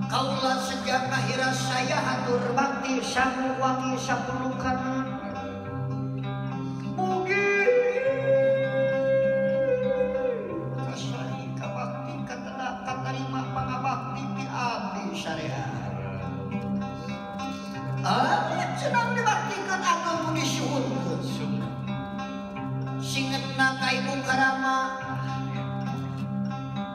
Kaula sejak akhirat saya hatur bakti sangu wangi sapulukan. Mugi kasari kabakti katena katarima pangabakti ti abdi syariat. Abdi senang dibaktikeun agung mugi syuhunkeun. Singetna ka ibu karama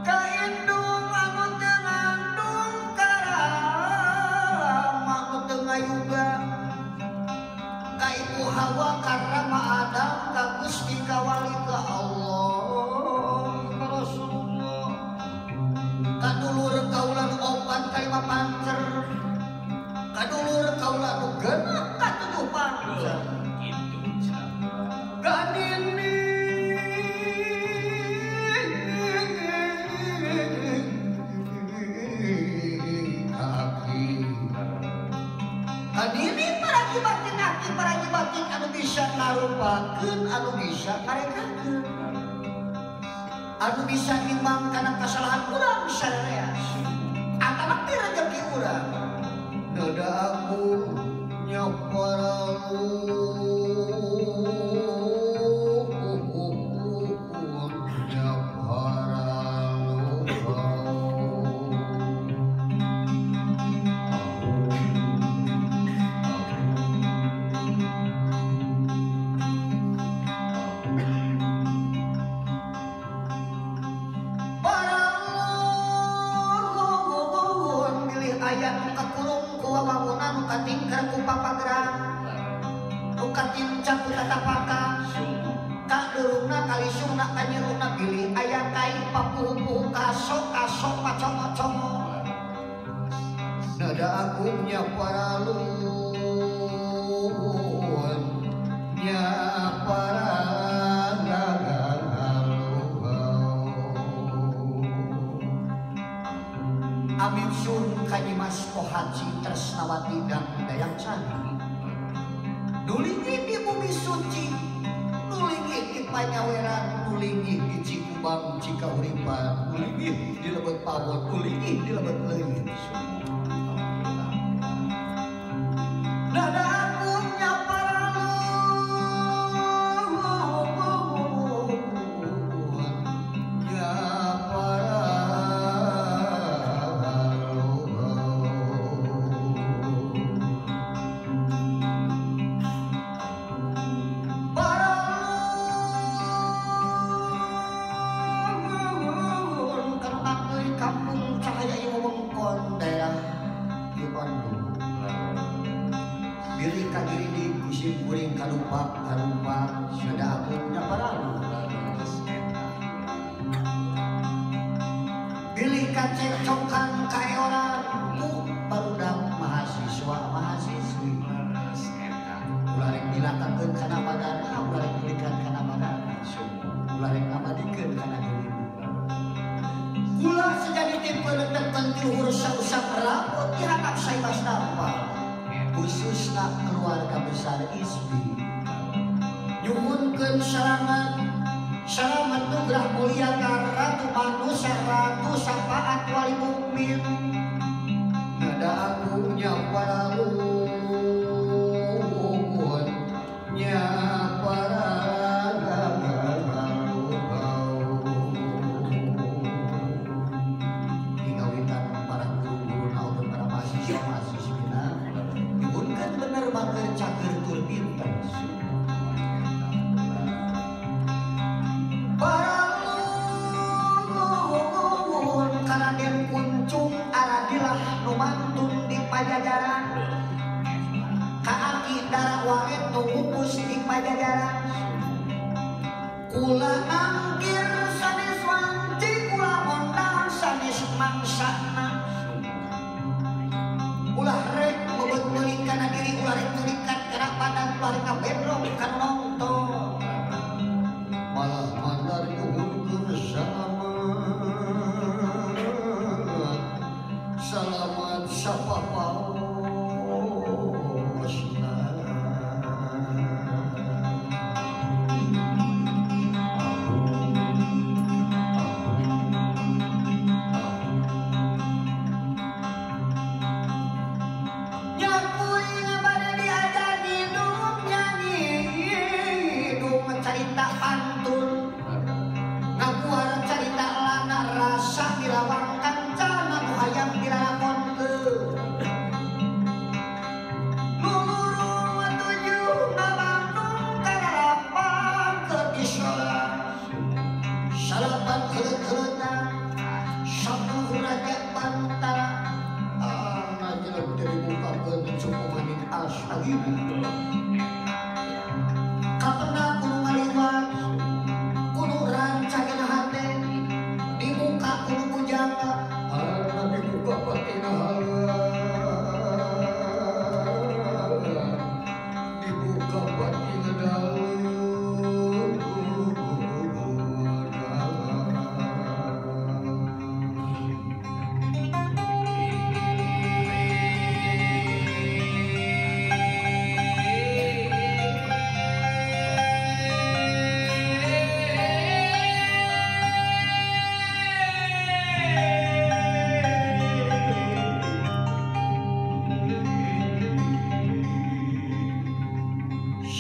ka indung anu teu ngandung karama nu teu ngayuga ka ibu Hawa karama Adam ka Gusti ka wali ka Allah ka Rasulullah ka dulur kaula nu opat ka lima pancer ka dulur kaula nu genep ka tujuh pancer. Anu bisa ngarupakeun, anu bisa karekakeun, anu bisa nimang kana kasalahan urang sararea, atanapi rezeki urang. Nada aku kawina. Kapena kudu ngaliwat, kudu rancagna hate, dibuka kudu pujangga, ana dibuka batin halal, dibuka batin dalam.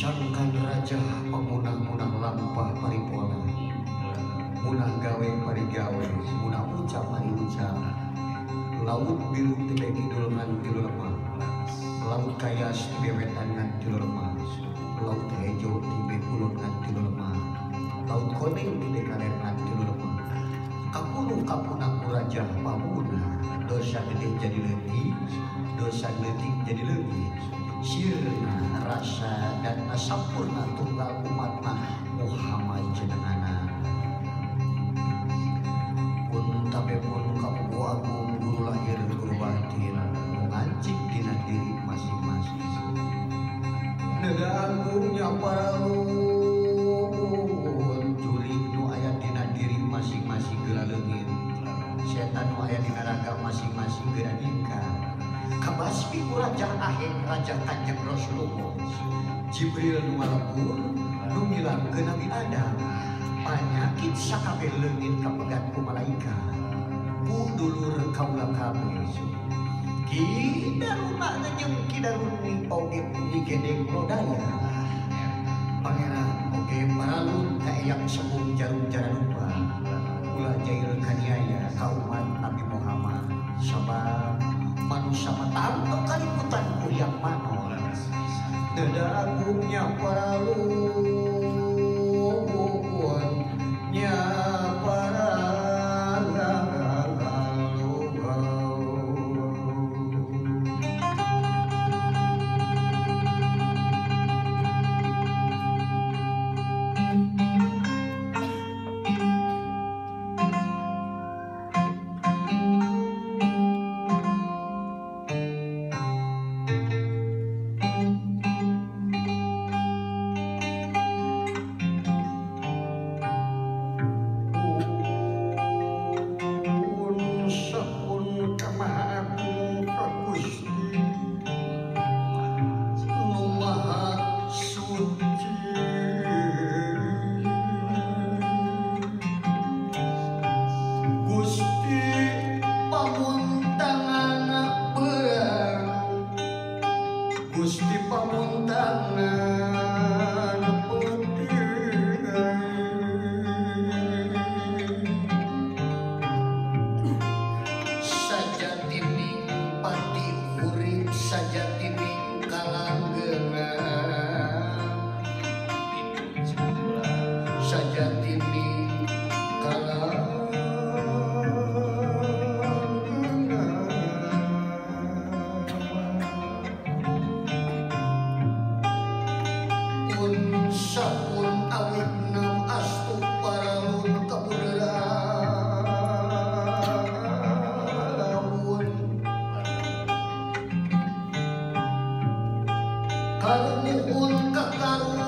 Sangkan raja pamunah-munah lampah paripona, munah gawe parigawe, munah ucap pariucap. Laut biru tibe kidul ngan tilu lemah, laut kayas tibe wetan ngan tilu lemah, laut hejo tibe kulon ngan tilu lemah, laut koneng tibe kaler ngan tilu lemah. Kapuluh kapunah ku raja pamunah, dosa gede jadi leutik, dosa leutik jadi leutik. Sirna rasa dan sampurna tunggal umatna Muhammad jenengana. Pun tabe pun kapugu agung guru lahir guru batin ngancik dina diri masing-masing. Neda agungnya paralun jurig nu aya dina diri masing-masing geura leungit. Setan nu aya dina raga masing-masing geura ningkat. Kabasmi ku raja aheng raja Kanjeng Rasulullah. Jibril nu ngalebur nu ngilangkeun Nabi Adam. Panyakit sakabeh leungit kapegat ku malaikat. Ku dulur kaula kabeh. Ki Daruna jeung Ki Daruni oge Nyi Gedeng Lodaya. Pangeran oge paralun ka Eyang Sebung Jarum Jaranupa. Ulah jail kaniaya ka umat Nabi Muhammad. Sabab manusia matanto kaliputan ku yang manon. Dada agungnya paralun nya paralun. Gusti pamuntangan putih sajatining pati urip sajatining kalanggengan sajatining kalanggengan. Sapun awit nam astu paralun kabuderawun kaluhun kakaruhun.